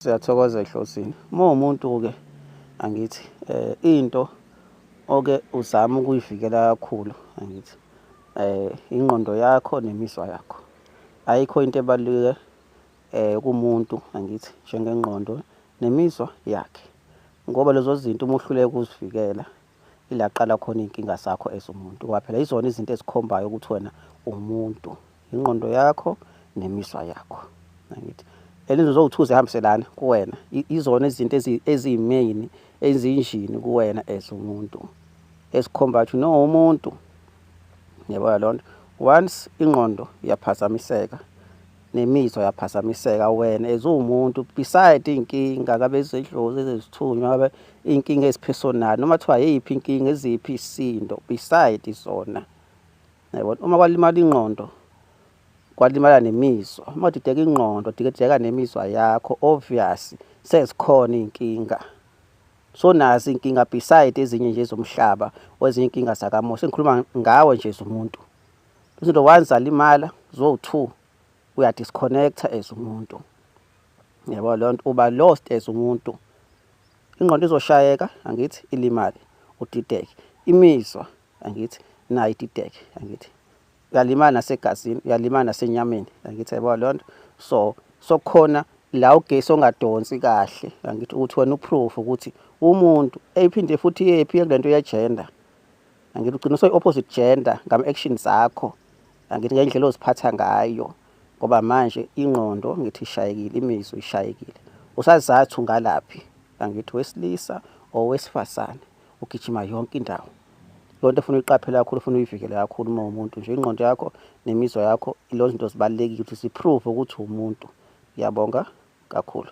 Siyathokoza ehlosini. Uma uwumuntu-ke angithi into oke uzame ukuyivikela kakhulu angithi ingqondo yakho nemizwa yakho. Ayikho into ebaluleke kumuntu angithi njengengqondo nemizwa yakhe, ngoba lezo zinto uma uhluleka ukuzivikela ila kuqala khona iy'nkinga zakho as umuntu, ngoba phela yizona izinto ezikhombayo ukuthi wena uwumuntu, ingqondo yakho nemizwa yakho, angithi. And izinto zowu-two ziyahambiselana kuwena, izona izinto eziyi-main, eziyinjini kuwena as umuntu, ezikhombayo ukuthi no umuntu. Yabona leyo nto? Once ingqondo yaphazamiseka nemizwa yaphazamiseka, wena as uwumuntu, beside iy'nkinga ngabe ezedlozi, ezezithunywa, ngabe iy'nkinga ezi-personal, noma kuthiwa yeyiphi inkinga, eziphi iy'sindo, beside zona, yabona, uma kwalimala ingqondo kwalimala nemizwa, uma kudideka ingqondo dideka nemizwa yakho, obvious sezikhona iy'nkinga. So nazo iy'nkinga beside ezinye nje zomhlaba, ezinye iy'nkinga zakamoya, sengikhuluma ngawe nje as umuntu. Izinto once zalimala zowu-two, uya-disconnect-a as umuntu, yabo leyo nto, uba lost as umuntu. Ingqondo izoshayeka angithi, ilimale, udideke. Imizwa angithi nayo idideke angithi, uyalimala nasegazini, uyalimala nasenyameni angithi, yabo leyo nto. So sokukhona la ugesi ongadonsi kahle angithi, ukuthi wena u-prove ukuthi umuntu eyiphinde futhi iyephi kule nto ye-gender angithi, ugcina usuyi-opposite gender ngama-actions akho angithi, ngendlela oziphatha ngayo, ngoba manje ingqondo ngithi ishayekile, imizwa ishayekile, usazathi ungalaphi angithi, wesilisa or wesifazane, ugijima yonke indawo. Leyo nto efuna uyiqaphele kakhulu, ufuna uyivikele kakhulu uma uwumuntu nje, ingqondo yakho nemizwa yakho, ilo zinto zibalulekile ukuthi zi-prove ukuthi uwumuntu. Ngiyabonga kakhulu.